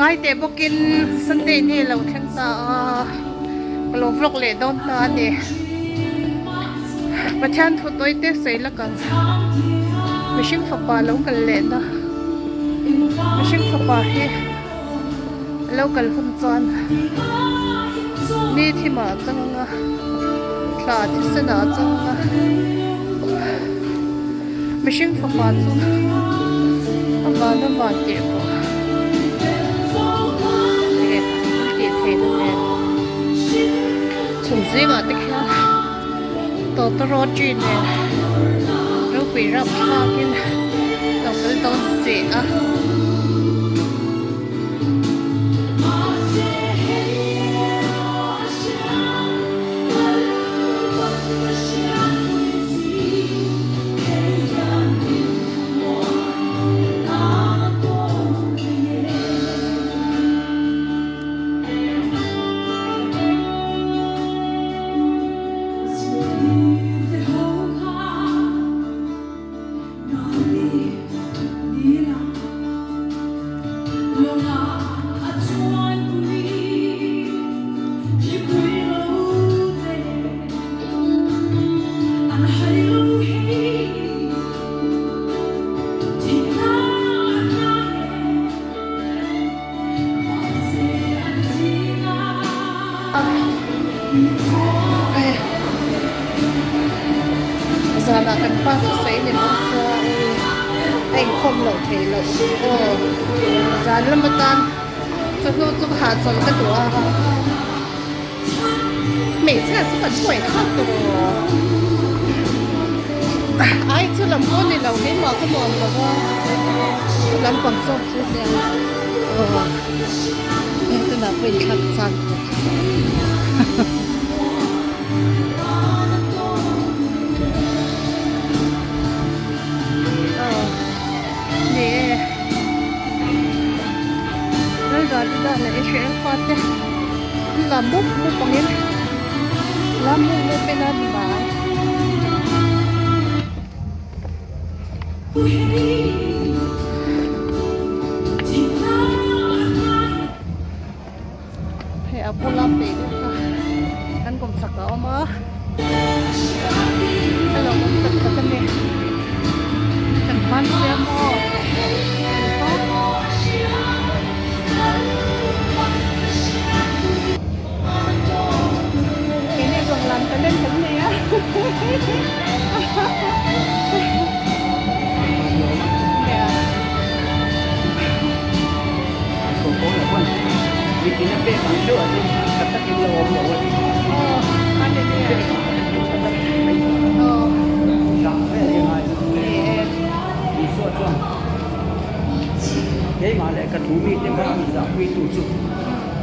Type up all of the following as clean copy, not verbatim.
Ngai teh bawkin Sunday ni a lo thleng ta a, ka lo vlog leh dawn ta a ni. Pathian thu tawi te sawi lak ang. Mihring fapa lo kal leh na. Mihring fapa hi a lo kal hun chuan ni thimah a chang ang a, thla thisenah a chang ang a. Mihring fapa chu a van a van teh pawh enge an tih theih na nen chhun zingah te khian tawtawrawt ri nen ropui rap thlakin lo kal dawn si a. Zanah kan pa chu sawi ni bawk chuan a inkhawm loh theih loh aw zan lam atan chawhnu chu ka hahchawlh ka duh a hmeichhia chu kan buai thlak tawh ai chu lam pawh ni lo keimah ka nuam lo a chu lampang zawk chu nia aw heng tunah pawh inthlak chak bawk. Aw ni e Lalzalina leh Israel fate an lam mup mup angin lam mup mup in a ti mai. Hei a bula peh deuh kha kan kawm chak a awm a a lo awm tak tak a ni kan van sia maw keini zawng lam talent kan nei a. Keimah leh ka thu mite kha mi zahpuitu chu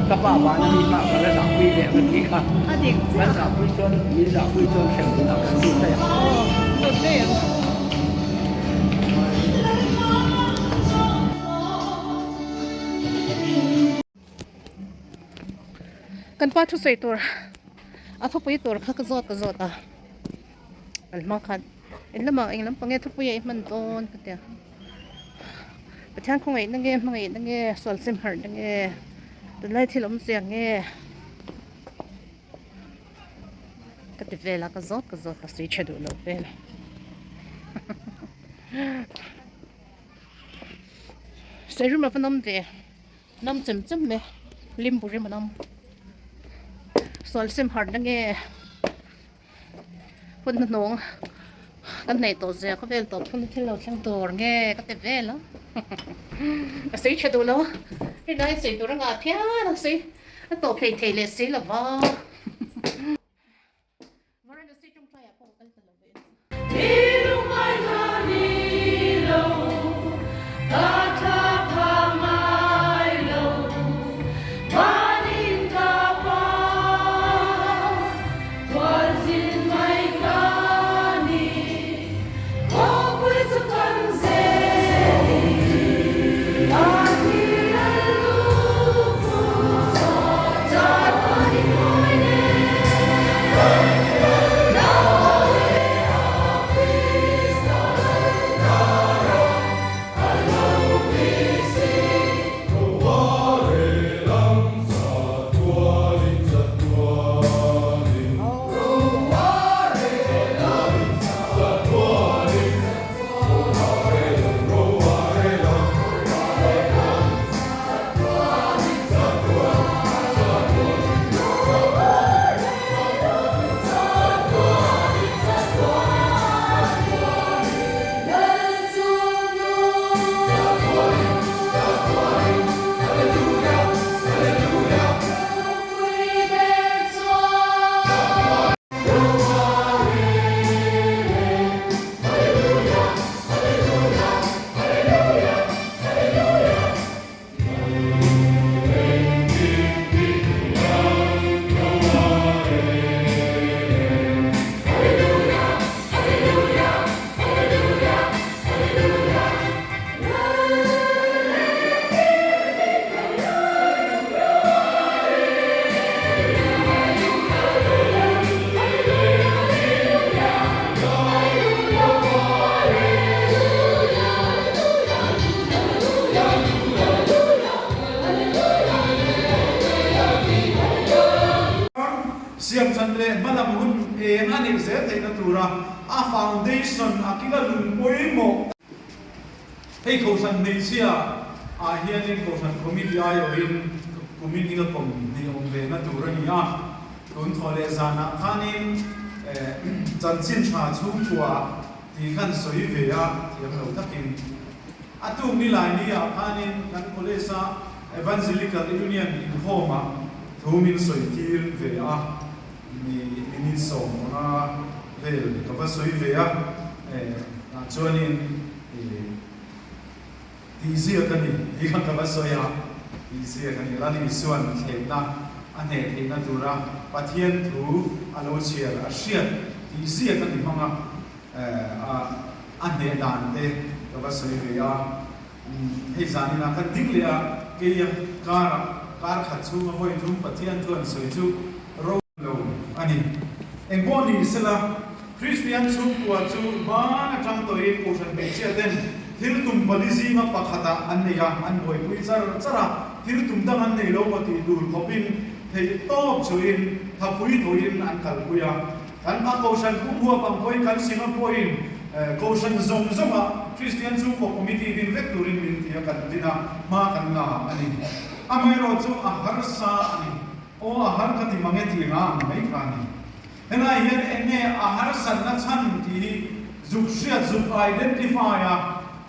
ka pa vana mi kha ka la zahpui ve ang a tih kha. Kan zahpui chuan min zahpui chuan hrem hunah kan lut daih ang. Kan pa thusawi tur a thupui tur kha ka zawt ka zawt a kal hma khan eng lamah eng lampang nge thupui a i hman dawn ka tia Pathian khawngaihna nge hmangaihna nge sual chem harhna nge tunlai thil awmzia nge ka ti vel a ka zawt ka zawt a sawi tha duh lo vel. Sawi rim a va nawm ve nawm chem chem mai limbu rim a nawm sual sem harhna nge hun hnuhnung kan hnaih tawh zia khawvel tawp hun thil lo thleng tur nge ka ti vel a a sawi tha duh lo a helai sawi tur a ngah phian a sawi a tawp hlei thei leh si lo va. tura a foundation a kila lung pawimawh tak Hei Kohhran hmeichhia ah hianin Kohhran Committee aiawhin kumin hi ka kawm hnih awm ve na tur a ni a, tun thawh leh zanah khanin chanchin tha chhungkua tih khan sawi ve a thiam lo takin a tuk ni lai ni ah khanin kan college a Evangelical Union inkhawmah thu min sawi tir ve a, mi minute 15 vel ka va sawi ve a, tah chuanin tih ziak a ni tih kha ka va sawi a, tih ziak a ni. Lal Isua'n thlenna a hneh theihna tura Pathian thu a lo chhiar a hriat tih ziak a ni hmang a, a hneh dan te ka va sawi ve a. Hei zaninah kan ding leh a, keia karah kar khat chhunga vawi thum Pathian chuan sawi chu ro lo a ni. Engpawh ni sela, Kristian chhungkua chu hman atang tawhin Kohhran hmeichhia ten thil tum pali zinga pakhatah an nei a, an buaipui char char a, thil tum dang an nei lo maw tih tur khawpin theih tawp chuhin thapui thoin an kalpui a. Kan a Kohhran pum huap ang pawhin kan Singapore-in Kohhran zawng zawnga Kristian chhungkaw committee din vek turin min ti a, kan din a, hma kan la a ni. Amaherawh chu a harsa a ni. Aw a har ka ti mang e tih nga ang mai kha a ni. Helai hian eng nge a harsatna chhan tih hi zuk hriat zuk identify a,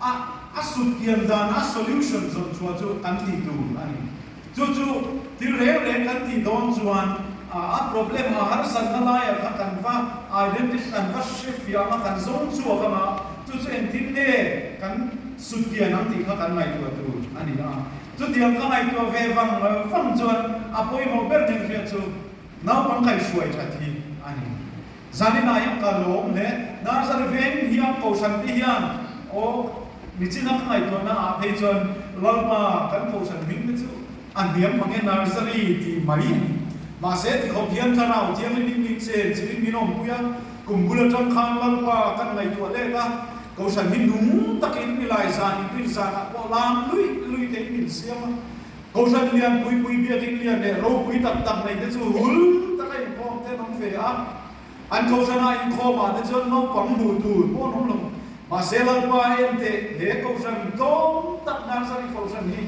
a a sutkian dan a solution zawng chhuah chu kan tih tur a ni. Chu chu thil reng reng kan tih dawn chuan a problem a harsatna laiah kha kan va identify kan va hrefiah anga kan zawng chhuak anga chu chu engtin nge kan sutkian ang tih kha kan ngaihtuah tur a ni a. Chutiang ka ngaihtuah ve vang vang chuan a pawimawh ber nen hriat chu naupang kaihhruai that hi a ni. Zaninah hian ka lawm hle. Nazar veng hian Kohhran te hian aw nichina ka ngaihtuahna ah phei chuan Lalpa kan Kohhran hming te chu a hniam mang e Nazari tih mai a ni. Mahse tikhawp hian Thlarau Thianghlim in min chen chilhin min awmpui a, kum bul atang khan Lalpa kan ngaihtuah let a, Kohhran hi nung takin i lai zan in rin zanah pawh lam luih luih theiin min siam a. Kohhran lian pui pui biakinn lian leh ropui tak tak nei te chu hul taka inkhawm te an awm ve a, an kohhranah inkhawmah te chuan naupang hmuh tur pawh an awm lo. Mahse Lalpa en teh he kohhran tlawm tak Nazari kohhran hi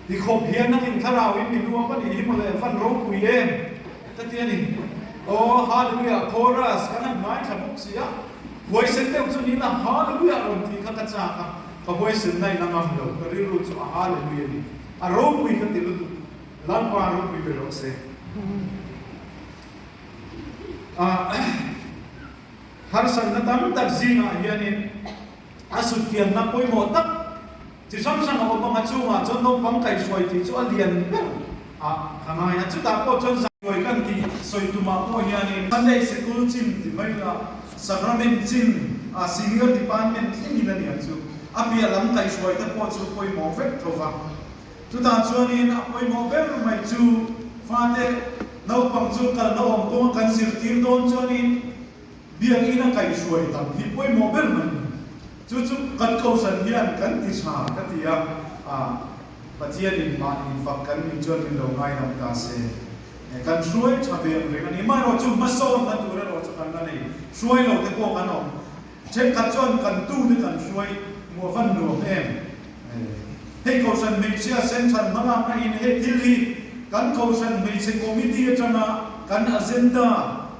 tikhawp hian nangin thlarauin min uap a nih hi mawle van ropui em ka ti a ni. Aw Hallelujah chorus kan han ngaithla bawk si a, huaisen deuh chu ni la Hallelujah rawn tih kha ka chak a, ka huaisen na in a ngam lo, ka rilru chu a Hallelujah a ni. A ropui ka ti lutuk. Lalpa ropui ber rawh se. Harsatna tam tak zingah hianin a sutkianna pawimawh tak chi hrang hrang a awm ang a, chungah chuan naupang kaihhruai tih chu a lian ber a ka ngai a, chutah pawh chuan zahruai kan tih sawi tumah pawh hianin Sunday Sikul chin ti mai la, Sacrament chin a Senior Department thlengin a niang chu. A piah lam kaihhruai te pawh chu pawimawh vek tho va. Chutah chuanin a pawimawh ber mai chu fate naupang chu kalna awm kawnga kan zirtir dawn chuanin biakinn a kaihhruai tam hi pawimawh ber mai a ni. Chu chu kan kohhran hian kan ti tha ka ti a, Pathianin mahni fak kan nih chuan min lo ngaidam ta se. Kan hruai tha ve ang reng a ni. Amaherawhchu hmasawnna tur erawh chu kan la nei. Hruai lo te pawh kan awm. Thenkhat chuan kan tute kan hruai hmuh a van nuam em? Hei Kohhran Hmeichhia Central hmalakna in he thil hi kan Kohhran Hmeichhe Committee atanga kan agenda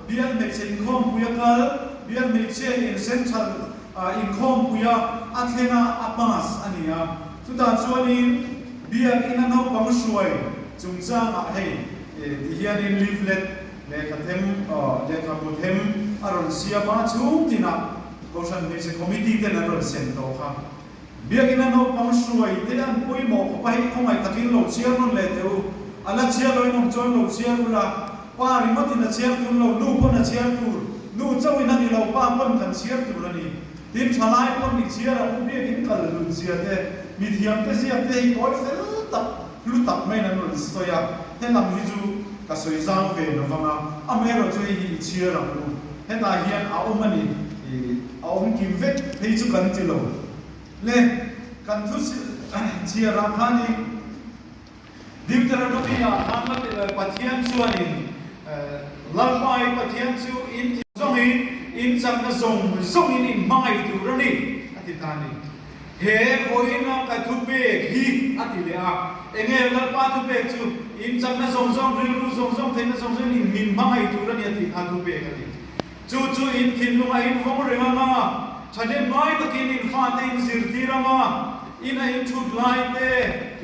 Bial Hmeichhe Inkhawmpui a kal, Bial Hmeichhia in Central Inkhawmpuia a thleng a a pass a ni a. Chutah chuanin Biak ina naupang hruai chungchangah hei tihianin leaflet Lehkha them, lehkhabu them a rawn siam a, chhung tinah Kohhran Hmeichhe Committee ten an rawn sem tawh kha. Biakina naupang hruai te an pawimawh khawp a, hei khawngaih takin lo chhiar nawn leh teh u. A la chhiar loin awm chuan lo chhiar ula, pa ringawtin a chhiar tur lo, nu pawn a chhiar tur, nu chauhin a ni lo, pa pawn kan chhiar tur a ni. Tin, thalai pawn i chhiar ang u, biakin kal lut zia te, mithiam te ziak te hi tawi fel tak Hlu tak maiin an rawn sawi a, helam hi chu ka sawi zau ve lo vang a, amaherawh chu hei hi i chhiar ang u, hetah hian a awm a ni, a awm kim vek phei chu kan ti lo. Le, kan thu chhiar ah khanin Deuteronomy ah khan Pathian chuanin Lalpa i Pathian chu in tih zawngin. in chakna zawng zawngin in hmangaih tur a ni, a ti ta a ni. He vawiina ka thupek hi, a ti leh a. Enge Lalpa thupek chu? In chakna zawng zawng, rilru zawng zawng, theihna zawng zawngin in min hmangaih tur a ni, a tih kha thupek a ni. Chu chu in thinlungah in vawng reng ang a, thahnem ngai takin in fate in zirtir ang a, in a in thut lai te,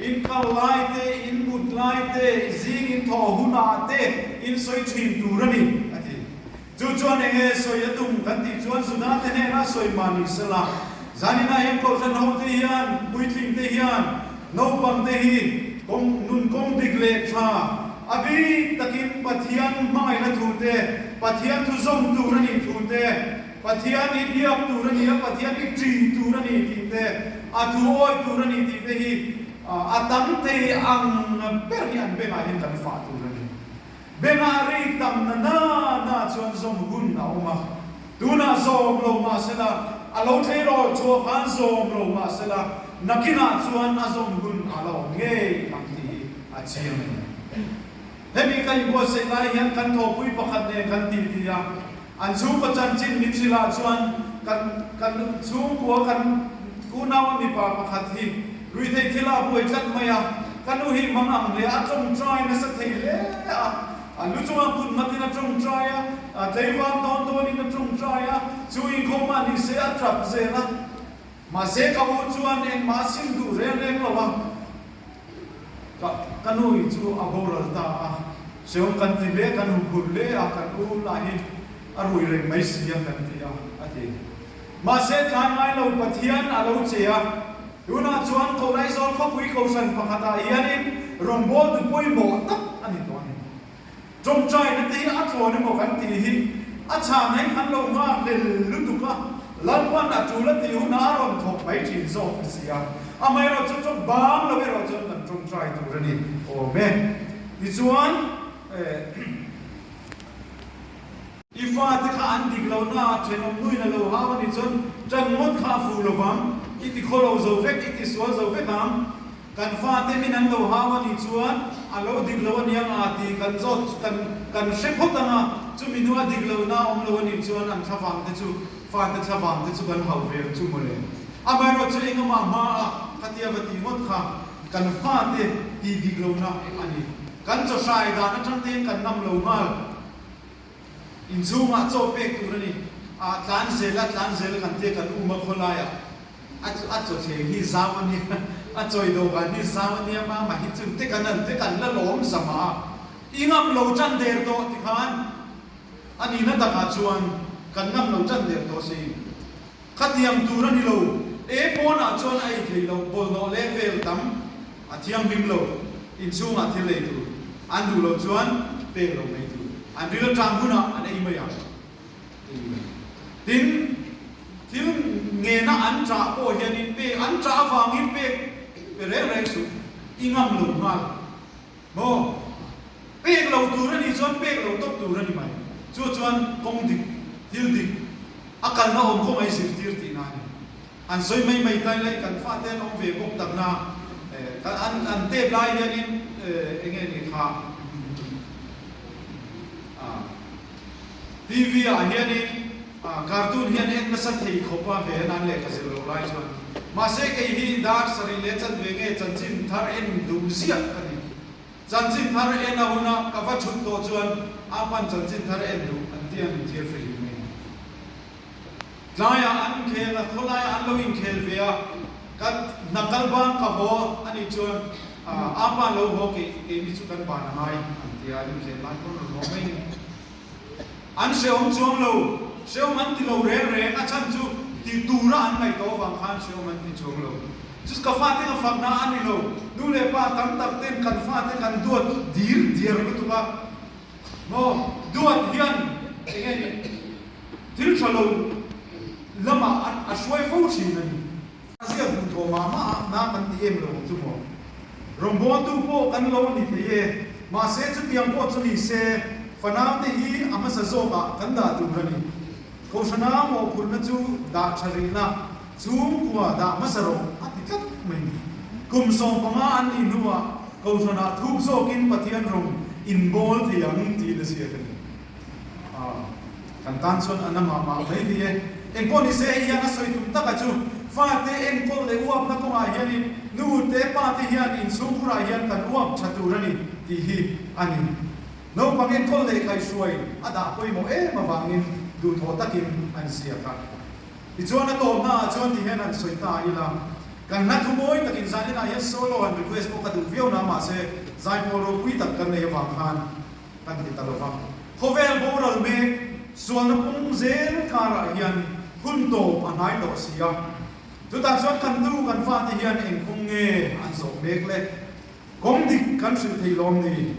in kal lai te, in mut lai te, zing in thawh hunah te in sawi thin tur a ni, a ti. Chu chuan eng nge sawi a tum kan tih chuan Juda te hnenah sawi mah ni sela, zaninah hian Kohhran hote hian, puitling te hian, naupang te hi kawng nun kawng dik leh tha, a bik takin Pathian hmangaihna thu te, Pathian thu zawm tur a nih thu te, Pathian i biak tur a ni a, Pathian i ṭih tur a ni tih te, a thu awi tur a ni tih te hi a tam thei ang ber hi an bengah hian kan fah tur a ni. Bengah rik tam na na na chuan zawm hun a awm a, tunah zawm lo mah sela, a lo tleirawl chhuah khan zawm lo mah sela, nakinah chuan a zawm hun a la awm ngei ang tih hi a chiang a ni. Hemi ka inbuatsaih lai hian kan thawhpui pakhat nen kan titi a, an chhungkaw chanchin min hrilh ah chuan kan kan chhungkua kan unaua mipa pakhat hi Ruithei thil a buai tlat mai a, ka nu hi mang ang hle a tawngtai nasa thei hle a, a lu chunga kut nghatin a tawngtai a, a tleivar dawn dawnin a tawngtai a, chu inkhawm ah ni se a tap zel a, mahse ka u chuan engmah a sim duh reng reng lo a, ka ka nu i chu a boral ta a, hrehawm kan ti hle, kan huphurh hle a, kan u lah hi a rui reng mai si a kan ti a, a ti. Mahse tlai ngai lo Pathian a lo che a, tunah chuan Koh-Aizawl khawpui kohhran pakhatah hianin rawngbawltu pawimawh tak a ni tawh a ni. Tawngtaina te hi a thlawn emaw kan tih hi a chhan hi kan lo nghak hlel lutuk a, Lalpan a tul a tih hunah a rawn thawk mai thin zawk a si a, amaherawhchu chu bang lo erawh chuan kan tawngtai tur a ni awm e. Tichuan eh. I fate kha an dik lo na a thenawm nuin a lo hau a nih chuan ṭan ngawt kha a fuh lo vang, i ti khaw lo zo vek, i ti sual zo vek ang. Kan fate min an lo hau a nih chuan a lo dik lo a niang a ti kan zawt kan kan hre phawt ang a, chumi hnu a dik lo na a awm lo a nih chuan an thlavang te chu fate thlavang te chu kan hauh ve ang chu mawle. Amaherawhchu engemaw hma a khatia va tih ngawt kha kan fate tih dik lo na a ni. Kan chawhrai dan aṭang te hian kan ngam lo nghal. Inchhungah chaw pek tur a ni. A tlan zel a tlan zel kan tia kan um a khawlaiah a a chaw thleng hi zau a nia, a chawi dawhkan hi zau a nia mama hi chu te kan an te kan la lawm zam a, i ngam lo tan der tawh tikhan a nihna takah chuan kan ngam lo tan der tawh si. Khatiang tur a ni lo. E pawnah chuan a ei thei loh, bawlhhlawh leng vel tam a thianghlim lo. Inchhungah thil ei tur an duh loh chuan pek lo mai tur. An ril atang hunah an ei mai ang. Tin, thil ngena an ṭah pawh hianin pek an ṭah avangin pek pe reng reng suh. I ngam lo nghal. Maw? Pek lo tur a nih chuan pek lo tawp tur a ni mai. Chu chuan kawng dik, thil dik, a kalna awm khaw mai zirtir tihna a ni. An sawi mai mai tai lai kan fate an awm ve bawk takna an an tep lai hianin eng nge ni kha TV ah hianin cartoon hian en nasa thei khawp a ve an lehkha zir loh lai chuan. Mahse kei hi dar sarih leh chanve nge chanchin thar en duh ziah ka ni. Chanchin thar en a huna ka va thut tawh chuan a hman chanchin thar en duh an ti a min thlir fihlim mai ni. Tlaiah an inkhel a, khawlaiah an lo inkhel ve a, ka hna kal ban ka haw a nih chuan a hman lo haw kei keini chu kan ban a ngai an ti a, an inkhel lai pawn rawn haw mai ni. An hrehawm chuang lo, hrehawm an ti lo reng reng, a chhan chu ti tura an ngaihtuah avang khan hrehawm an ti chuang lo. Chu ka fate ka fakna a ni lo, nu leh pa tam tak ten kan fate kan duat dir diar lutuk a, maw duat hian eng nge ni thil tha lo lamah a hruai fo thin a ni. A ziak duh tawh mah mah a, na kan ti em lo ang chu maw? Rawngbawltu pawh kan lo ni thei e, mahse chutiang pawh chu ni se, fanaute hi a hmasa zawkah kan dah tur a ni. Kohhrana mawhphurhna chu dah tha rih la, chhungkua dah hmasa rawh a ti tlat mai ni. Kum 15 an nih hnuah Kohhranah thuk zawkin Pathian rawng inbawl thei ang tiin a ziak a ni. Kan tan chuan a na mah mah mai thei e. Engpawh ni se hei hian a sawi tum taka chu fate enkawl leh uapna kawngah hianin nu te pa te hian inchhungkhurah hian kan uap tha tur a ni tih hi a ni. Naupang enkawl leh kaihhruai a dah pawimawh em avangin duhthawh takin an ziak a. Tichuan a tawpnaah chuan ti hian han sawi ta ila, kan hla thu mawi takin zaninah hian solo han request pawh ka duh viau na mahse zaipawl ropui tak kan nei avang khan kan ti ta lova. Khawvel boral mek sualna pung zel karah hian hun tawp a hnai tawh si a, chutah chuan kan nu kan fate hian eng kawng nge an zawh mek le? Kawng dik kan hrilh thei lawm ni?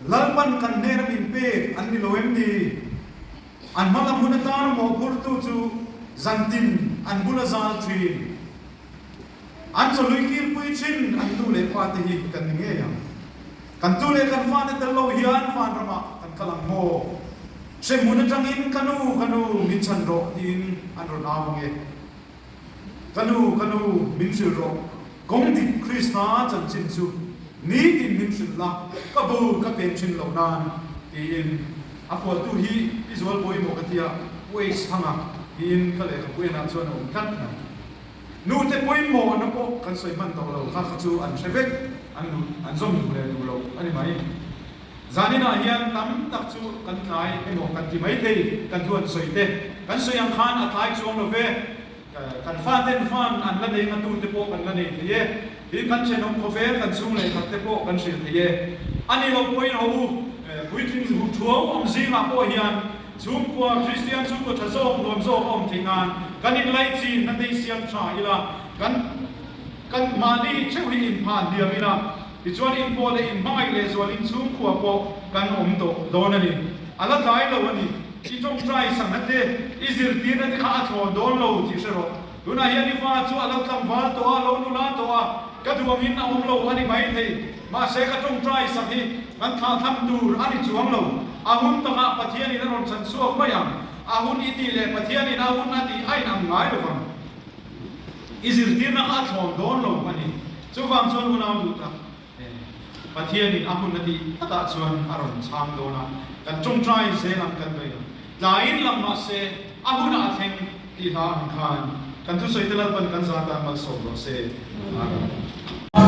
Lalpan kan hnena min pek an ni lo em ni? An hma lam hun atana mawhphurtu chu zantin an bula zal thin. An chawlui kilpui thin an nu leh pa te hi kan ni ngei ang. Kan tu leh kan fate tel lo hian vanramah kan kal ang maw? Hremhmun atangin ka nu, ka nu, min chhan rawh tiin an rawn au ang e. Ka nu, ka nu, min hrilh rawh. Kawng dik Krista chanchin chu nitin min hrilh la, ka bo ka pen thin loh nan, tiin a phuahtu hi i zual pawimawh ka tia, Pu H. Thanga, tiin ka lehkhabu enah chuan a awm tlat mai. Nute pawimawhna pawh kan sawi hman tawh lo, kha kha chu an hre vek, an duh, an zawm duh leh duh loh a ni mai. Zaninah hian tam tak chu kan tlai emaw kan ti mai thei, kan thu an sawi te kan sawi ang khan a tlai chuang lo ve, kan faten fan an la nei ngatu te pawh kan la nei thei e, tin kan thenawm khawvel kan chhung leh khat te pawh kan hrilh thei e. A ni lo pawhin ho u, puitling hu thuau awm zingah pawh hian chhungkua Kristian chhungkaw tha zawk nuam zawk a awm theih nan kan inlaichin na tei siam tha ila, kan kan mahni theuh hi inphan hliam ila, Tichuan inpawh leh inhmangaih leh zual inchhungkhua pawh kan awm tawh dawn a ni. A la tlai lo a ni. I tawngtai sangha te, i zirtirna te kha a thlawn dawn lo tih hre rawh. Tunah hian i fa chu a lo tlangval tawh a, a lo nula tawh a, ka duh angin a awm lo a ni mai thei. Mahse ka tawngtai sak hi kan thlahthlam tur a ni chuang lo. A hun takah Pathianin a rawn chhan chhuak mai ang. A hun i tih leh Pathianin a hun a tih a inang ngai lo vang. I zirtirna kha a thlawn dawn lo a ni. Chuvang chuan unau duh tak e, Pathianin a hun a tih takah chuan a rawn chhang dawn a, kan tawngtai zel ang kan vei ang. Tlaiin lang mah se, a hunah a thleng tih hla ang khan kan thusawi te Lalpan kan zan tan malsawm rawh se. Amen.